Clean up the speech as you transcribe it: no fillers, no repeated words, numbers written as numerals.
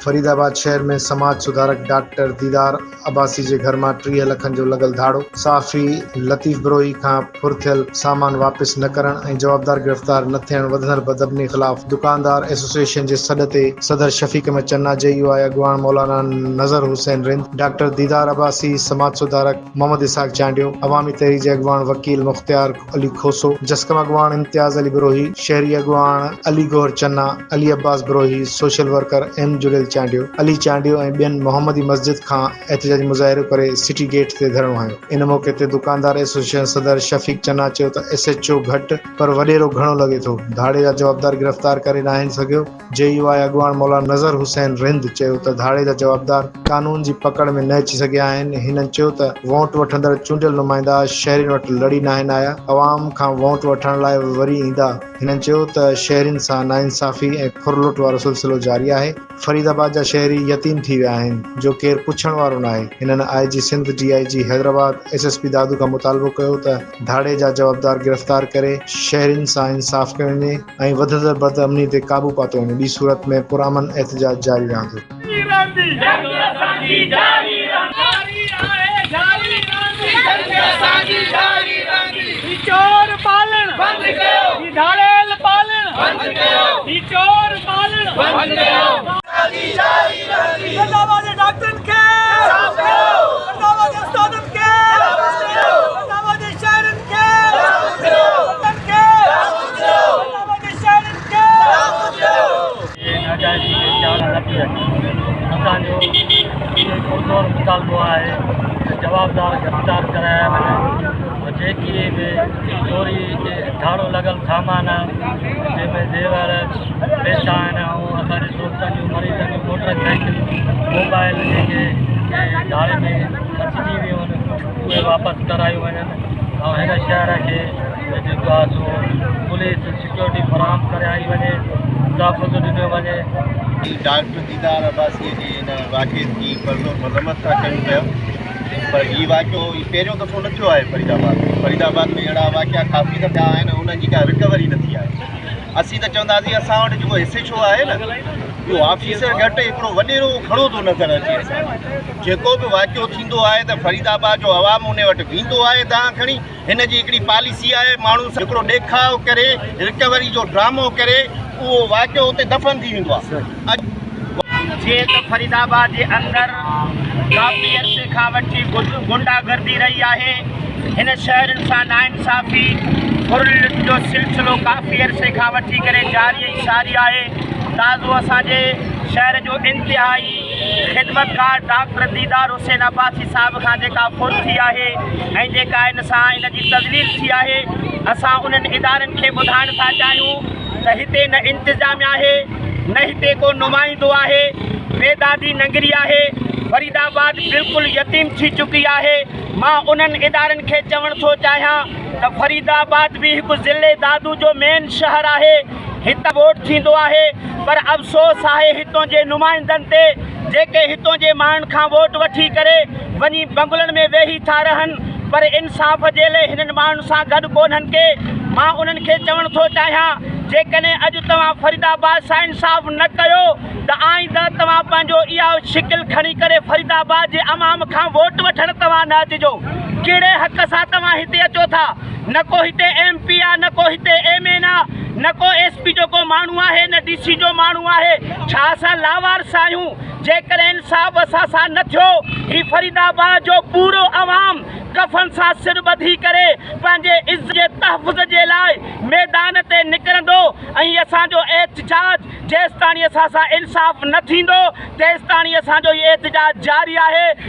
فريدآباد شهر ۾ سماج سڌارڪ ڊاڪٽر ديدار عباسي جي گهر مان 30 لکن جو لڳل ڌاڙو، صحافي لطيف بروهي کان ڦر ٿيل سامان واپس نه ڪرڻ ۽ جوابدار گرفتار نه ٿيڻ وڌندڙ بدامني خلاف دڪاندار ايسوسيئيشن جي سڏ تي صدر شفيق احمد چنا، جي يو آء اڳواڻ مولانا نظر حسين رند، ڊاڪٽر ديدار عباسي، سماج سڌارڪ محمد اسحاق چانڊيو، عوامي تحريڪ جي اڳواڻ وڪيل مختيار علي کوسو، جسقم اڳواڻ امتياز علي بروهي، شهري اڳواڻ Ali Gohar Channa, Ali Abbas Brohi, social worker M Jalil Chandio, Ali Chandio ۽ ٻين محمدي مسجد کان احتجاجي مظاهرو ڪري سٽي گيٽ تي ڌرڻو هنيو. ان موقعي تي دڪاندار ايسوسيئيشن صدر شفيق چنا چيو ته ايس ايڇ او گهٽ پر وڏيرو گهڻو لڳي ٿو، ڌاڙي جا جوابدار گرفتار ڪري ناهن سگهيو، جي يو آء اڳواڻ مولانا نظر حسين رند چيو ته ڌاڙي جا جوابدار قانون جي پڪڙ ۾ نه اچي سگهيا آهن، هنن چيو ته وونٽ وٺندڙ چونڊيل نمائندا شهرين وٽ لڙي ناهن آيا، عوام کان وونٽ وٺڻ لاء وري ايندا، هنن چيو ته شهرين سان ناانصافي ۽ ڦرلٽ وارو سلسلو جاري آهي، فريد آباد جا شهري يتيم ٿي ويا آهن جو ڪير پڇڻ وارو ناهي، هنن I G Sindh, D I G Hyderabad, S S P Dadu کان مطالبو ڪيو ته ڌاڙي جا جوابدار گرفتار ڪري شهرين سان انصاف ڪيو وڃي. ۽ وڌندڙ بدامني تي قابو پاتو وڃي ٻي صورت ۾ پرامن احتجاج جاري رهندو. ناجائزي کي چاڙهه نه پئي اچي اسان جو اهو ئي پرزور مطالبو آهي ته جوابدار گرفتار ڪرايا وڃن ۽ جيڪي به چوري جي ڌاڙو لڳل سامان آهي جنهن ۾ زيور پئسا آهن ۽ اسان جي دوستن جون مريضن جون موٽر سائيڪلون موبائل جيڪي ڌاڙي ۾ کسجي ويون آهن اهي واپس ڪرايون وڃن ۽ هن شهر کي جيڪو آهي سو پوليس سيڪيورٽي فراهم ڪرائي وڃي تحفظ ڏنو وڃي. ڊاڪٽر ديدار عباسيء جي ان واقعي جي پرزور مذمت ٿا ڪيون پيا پر هي واقعو هي پهريون دفعو نه ٿيو آهي فريد آباد ۾ فريد آباد ۾ اهڙا واقعا ڪافي دفعا ٿيا آهن انهن جي ڪا رڪوري نه ٿي آهي اسين ته چونداسين اسان وٽ جيڪو ايس ايڇ او آهي نه اهو آفيسر گهٽ هڪڙو وڏيرو گهڻو ٿو نظر اچي اسان کي جيڪو به واقعو ٿيندو آهي ته فريد آباد جو عوام ان وٽ ويندو آهي دانهن کڻي هن جي هڪڙي پاليسي آهي ماڻهن سان هڪڙو ڏيکاء ڪري رڪوري جو ڊرامو ڪري اهو واقعو اتي دفن ٿي ويندو آهي اڄ جيئن ته فريد آباد جي اندر ڪافي عرصي کان وٺي غنڊا گردي رهي آهي هن شهرين سان ناانصافي ڦرلٽ جو سلسلو ڪافي عرصي کان وٺي ڪري جاري ۽ ساري آهي تازو اسان جي شهر جو انتهائي خدمتگار ڊاڪٽر ديدار حسين عباسي صاحب کان جيڪا ڦر ٿي آهي ۽ جيڪا ان سان ان جي تذليل ٿي آهي اسان انهن ادارن کي ٻڌائڻ ٿا چاهيون ته هتي نه انتظاميا آهي نه هتي ڪو نمائندو آهي بيدادي ننگري آهي فريد آباد بلڪل يتيم ٿي چڪي آهي مان انهن ادارن کي چوڻ ٿو چاهيان ته فريد آباد به هڪ ضلعي دادو جو مين شهر آهي هت ووٽ ٿيندو آهي پر افسوس آهي هتون جي نمائندن تي جيڪي هتون جي ماڻهن کان ووٽ وٺي ڪري وڃي بنگلن ۾ ويهي ٿا رهن پر انصاف جي لئي هنن ماڻهن سان گڏ ڪونهن ڪي مان انهن کي چوڻ ٿو چاهيان جيڪڏهن اڄ توهان فريد آباد سان انصاف نه ڪيو ته آئنده توهان پنهنجو اها شڪل کڻي ڪري فريد آباد جي عوام کان ووٽ وٺڻ توهان نه اچجو ڪهڙي حق سان توهان هتي اچو ٿا نه ڪو هتي ايم پي آ نه ڪو هتي ايم اين آ نه ڪو ايس پي جو ڪو ماڻهو آهي نه ڊي سي جو ماڻهو آهي ڇا اسان لاوارث آهيون جيڪڏهن انصاف اسان سان نه ٿيو هي فريد آباد جو پورو عوام ڪفن سان سر ٻڌي ڪري پنهنجي عزت جي تحفظ جي لاء ميدان تي نڪرندو ۽ اسان جو احتجاج جيستاڻي اسان سان انصاف نه ٿيندو تيستاڻي اسان جو هي احتجاج جاري آهي.